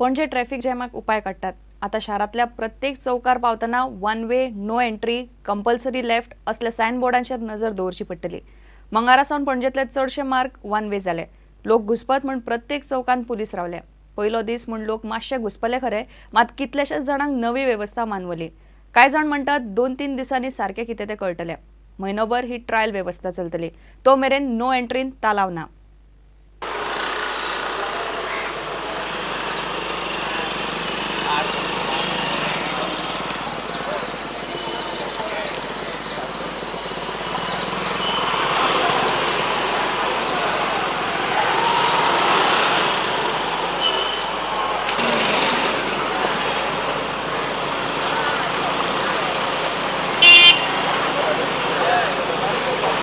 Panaji traffic जॅमाक उपाय काडटात. आतां शारांतल्या प्रत्येक चौकार पावतना one way, no entry, compulsory left असल्या सायन बोर्डांचेर नजर दवरची पडटली. मंगारा सावन पणजेंतले चडशे मार्ग वन वे जाले. लोक घुसपत म्हूण प्रत्येक चौकान पुलीस रावले. पयलो दीस म्हूण लोक मातशे घुसपले खरे, मात कितलेशेच जाणांक नवी वेवस्था मानवली. कांय जाण म्हणटात 2-3 दिसांनी सारकें कितें तें कळटलें. म्हयनोभर ही ट्रायल वेवस्था चलतली, तो मेरेन नो एंट्रीन तालाव ना.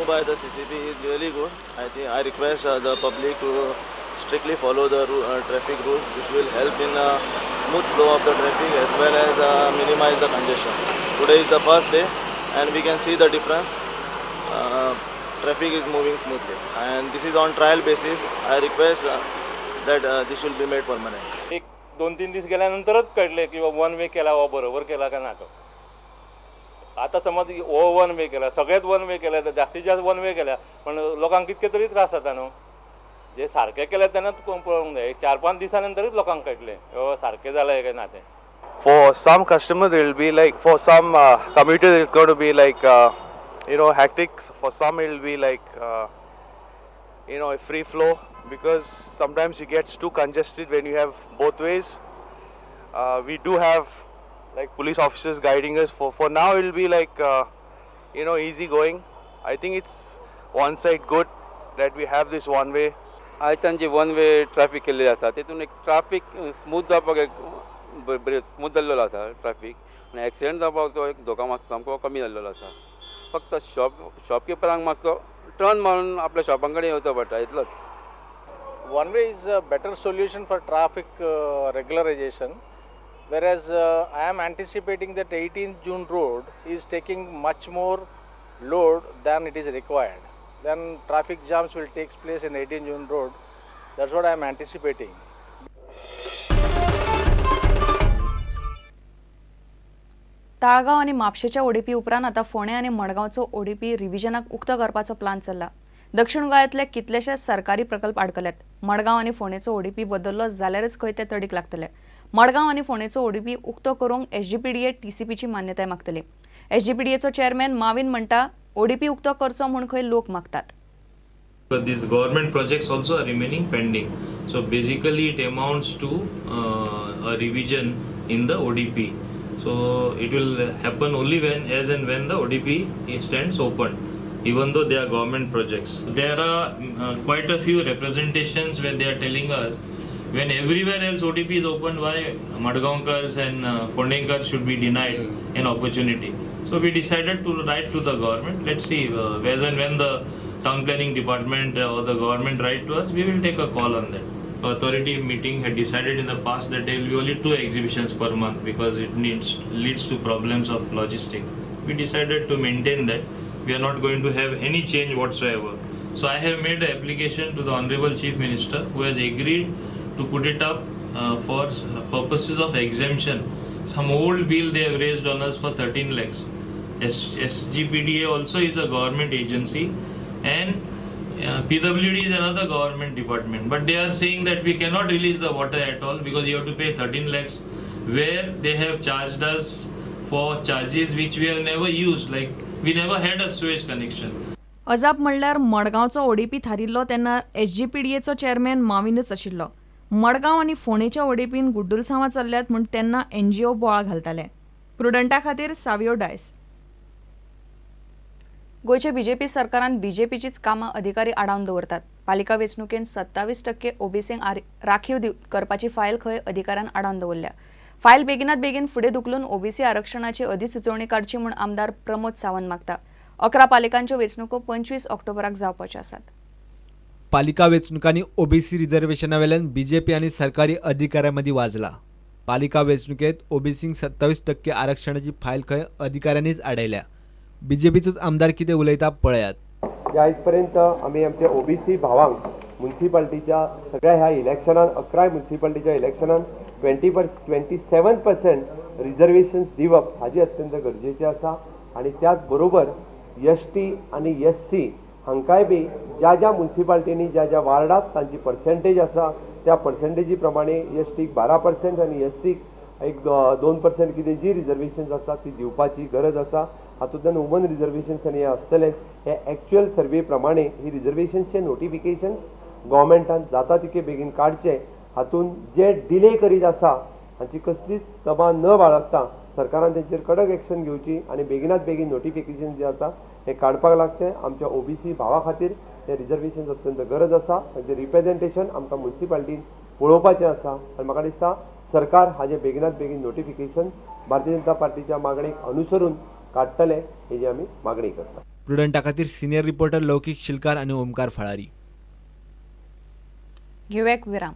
By the CCP is really good. I think I request the public to strictly follow the traffic rules. This will help in smooth flow of the traffic as well as minimize the congestion. Today is the first day and we can see the difference. Traffic is moving smoothly and this is on trial basis. I request that this will be made permanent. एक 2-3 दीस गेल्यानंतरच कळले की one way केला हो बरोबर केला का ना तो. आता समज हो वन वे केला, सगळेच वन वे केले, जास्तीत जास्त वन वे केल्या, पण लोकांक कितके तरी त्रास जाता न्हू. जे सारके केले तेन्ना पळोवंक जाय. 4-5 दिसां नंतरूच लोकांक कळटलें बाबा सारकें जालां काय ना तें. For some customers it will be like, for some commuters it's going to be like you know, hectic. For some it will be like you know, a free flow, because sometimes it gets too congested when you have both ways. We do have like police officers guiding us. For now it will be like you know, easy going. I think it's one side good that we have this one way. आयच्यान ji one way traffic केल्ली आसा तेतून एक traffic smooth जावपाक एक बरें smooth जाल्लेलो आसा ट्राफीक, आनी एक्सिडंट जावपाचो एक धोका मातसो सामको कमी जाल्लेलो आसा. फक्त शॉपकिपरांक मातसो टर्न मारून आपल्या शॉपां कडेन येवचो पडटा इतलोच. One way is a better solution for traffic regularization, whereas I am anticipating that 18th June road is taking much more load than it is required. Then traffic jams will take place in 18th June road. That's what I am anticipating. Taleigao आनी म्हापशेच्या ODP उपरांत आतां फोंडें आनी मडगांवचो ODP रिव्हिजनाक उक्तो करपाचो plan चल्ला. दक्षिण गोंयांतले कितलेशे सरकारी प्रकल्प आडकल्यात. मडगांव आनी फोंडेचो ओडीपी बदल्लो जाल्यारच खंय ते तडीक लागतले. मडगांव आनी फोंडेचो ओडीपी उक्तो करूंक एसजीपीडीए टीसीपीची मान्यताय मागतली. एसजीपीडीएचो चेअरमॅन माविन म्हणटा ओडीपी उक्तो करचो म्हूण खंय लोक मागतात. But these government projects also are remaining pending. So basically it amounts to a revision in the ODP. So it will happen only when, as and when the ODP stands open, even though they are government projects. There are quite a few representations where they are telling us when everywhere else ODP is open, why Madgaonkars and Fondenkars should be denied an opportunity. So we decided to write to the government. Let's see whether and when the town planning department or the government write to us, we will take a call on that. Authority meeting had decided in the past that there will be only 2 exhibitions per month because it leads to problems of logistics. We decided to maintain that. We are not going to have any change whatsoever. So I have made an application to the Honorable Chief Minister, who has agreed to put it up for purposes of exemption. Some old bill they have raised on us for 13 lakhs. SGPDA also is a government agency and PWD is another government department, but they are saying that we cannot release the water at all because you have to pay 13 lakhs, where they have charged us for charges which we have never used, like we never had a sewage connection. अजाप म्हणल्यार मडगांवचो ODP थारिल्लो तेन्ना एसजीपीडीएचो chairman माविनच आशिल्लो. मडगांव आनी फोंडेच्या ओडीपीन गुड्डुलसांवां चल्ल्यात म्हूण तेन्ना NGO बोळा घालताले. प्रुडंटा खातीर सावियो डायस. गोंयचे बीजेपी सरकारान बीजेपीचीच कामां अधिकारी आडावन दवरतात. पालिका वेंचणुकेन 27% ओबीसींक राखीव करपाची फायल खंय अधिकाऱ्यान आडावन दवरल्या. फायल बेगिनात बेगीन फुडें धुकलून ओबीसी आरक्षणाची अधिसुचोवणी काडची म्हूण आमदार प्रमोद सावंत मागता. 11 पालिकांच्यो वेंचणुको 25 ऑक्टोबराक जावपाच्यो आसात. पालिका वेंचणुकांनी ओबीसी रिझर्वेशना वेल्यान बीजेपी आनी सरकारी अधिकाऱ्यां मदीं वाजला. पालिका वेंचणुकेंत ओबीसींक 27% आरक्षणाची फायल खंय अधिकाऱ्यांनीच आडयल्या. बीजेपीचोच आमदार कितें उलयता पळयात. आयजपर्यंत आमी आमच्या ओबीसी भावांक मुन्सिपाल्टीच्या सगळ्या ह्या इलेक्शनान 11 मुन्सिपाल्टीच्या इलेक्शनान 27% रिजर्वेशन्स दिवप हाजी अत्यंत गरजेचें आसा. आनी त्याच बरोबर एस टी आनी एस सी हांकांय बी ज्या ज्या मुन्सिपालिटींनी, ज्या ज्या वार्डात तांची पर्सेंटेज आसा, त्या पर्सेंटेजी प्रमाणे एस टीक 12% आनी एस सीक एक 2% कितें जी रिजर्वेशन्स आसा ती दिवपाची गरज आसा. हातूंतल्यान वुमन रिजर्वेशन्स आनी हें आसतलें. हे एक्च्युअल सर्वे प्रमाणे ही रिजर्वेशन्सचे नोटिफिकेशन्स गव्हर्मेंटान जाता तितके बेगीन काडचे. हातूंत जे डिले करीत आसा हांची कसलीच तबां न बाळगता सरकारान तेंचेर कडक एक्शन घेवची आनी बेगिनात बेगीन नोटिफिकेशन जें आसा हें काडपाक लागचें. आमच्या ओबीसी भावा खातीर हें रिजर्वेशन अत्यंत गरज आसा. तांचें रिप्रेजेंटेशन आमकां मुन्सिपालिटीन पळोवपाचें आसा आनी म्हाका दिसता सरकार हाजें बेगिनात बेगीन नोटिफिकेशन भारतीय जनता पार्टीच्या मागणेक अनुसरून काडटले हेजी आमी मागणी करता. प्रुडंटा खातीर सिनियर रिपोर्टर लौकीक शिलकार आनी ओमकार फळारी. घेवया एक विराम.